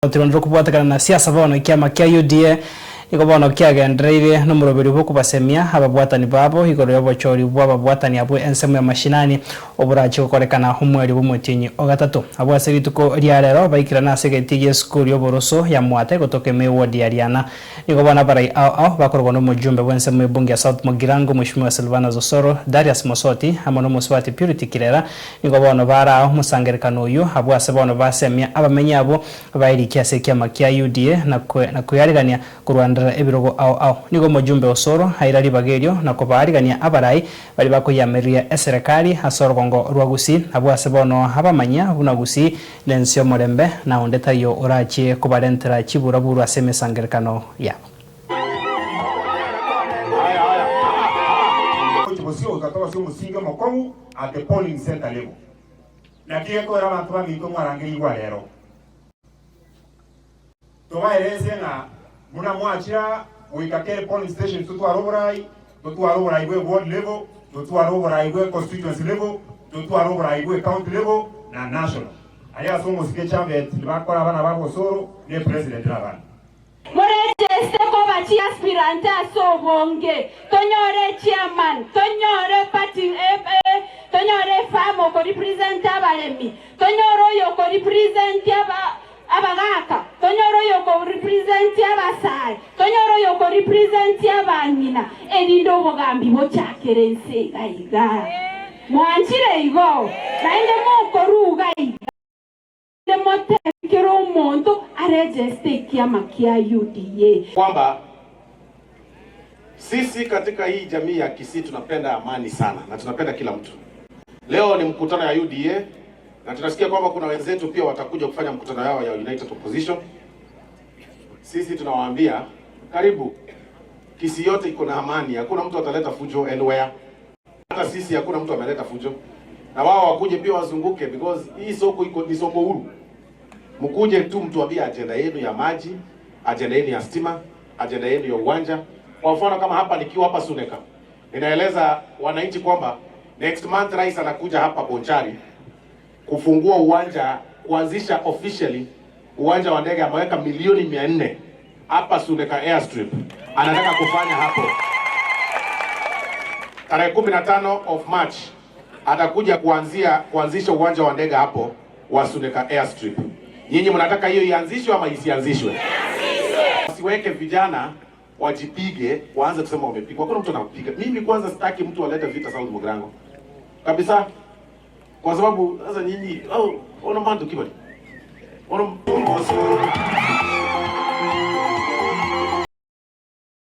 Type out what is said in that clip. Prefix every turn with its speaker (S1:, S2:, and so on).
S1: Otirwanire okobwatekana na siasa bono ekiama kia UDA nigo bono kiagendereire nomoroberio bw'okobasemia ababwatani babo igoro y'obochori bw'ababwatani abwo ensemo ya mashinani oborachie gokorekana omweri bw'omotienyi o gatato. Abwo ase rituko ria rero baikirane ase egetii gi'esukuru y'oboroso ya Mwate gotoka ime ewodi ya Riana. Nigo bono abarai ao ao bakorogwa nomojumbe bw'ensemo y'ebunge ya South Mugirango Mweshimiwa Silvanus Osoro, Darius Mosoti amo nomosubati Purity Kirera Nigo bono barao omosangererekano oyio, abwo ase bono basemia abamenyi abwo baerikie ase ekiama kia UDA na na kwearigania korwanderera ebirogo ao ao. Nigo omojumbe Osoro aira ribaga erio na kobaarigania abarai baria bakoyiamereria eserekari ase orogongo rwa Gusii, abwo ase bono abamanyia buna Gusii nense y'omorembe na onde taiyo orachie kobarentera chiburaburu ase emesangererekano yabo.
S2: Gochia bosio goika tobasie omosingi omokong'u at the polling centre level. Naki gekogera abanto baminto mwarangerigwe arero. Tobaerese ng'a buna mwachira goika kere polling station totware oborai, totware oborai bwe ward level, totware oborai bwe constituency level, totware oborai bwe county level na national. Aria ase omosike Chambet nibakora abana babo osoro ne president na abande.
S3: Morecheste koba chiaspirant ase obonge, tonyore echairman, tonyore party tonyore efarm okorepresent abaremi, tonyore oyo okorepresent aba abagaka, tonyore oyo okorepresent abasae, tonyore oyo okorepresent abang'ina, erinde obogambi bochakere ense iga iga. Mwanchire igo? Naende mokoruga iga. Naende motebie kera omonto aregeste ekiama kia UDA.
S4: Kwamba sisi katika hii jamii ya Kisii tunapenda amani sana na tunapenda kila mtu. Leo ni mkutano ya UDA na tunasikia kwamba kuna wenzetu pia watakuja kufanya mkutano yao ya United Opposition. Sisi tunawaambia karibu. Kisii yote iko na amani, hakuna mtu ataleta fujo anywhere. Hata sisi hakuna mtu ameleta fujo, na wao wakuje pia wazunguke, because hii soko iko ni soko huru. Mkuje tu mtuambie ajenda yenu ya maji, ajenda yenu ya stima, ajenda yenu ya uwanja. Kwa mfano kama hapa nikiwa hapa Suneka, ninaeleza wananchi kwamba next month rais anakuja hapa Bonchari kufungua uwanja, kuanzisha officially uwanja wa ndege. Ameweka milioni 400 hapa Suneka Airstrip, anataka kufanya hapo tarehe 15 of March atakuja kuanzia kuanzisha uwanja wa ndege hapo wa Suneka Airstrip. Nyinyi mnataka hiyo ianzishwe ama isianzishwe? Siweke vijana wajipige waanze kusema wamepigwa. Hakuna mtu anakupiga. Mimi kwanza sitaki mtu alete vita South Mugirango kabisa, kwa sababu sasa nyinyi oh, ona mbantu kibali ona.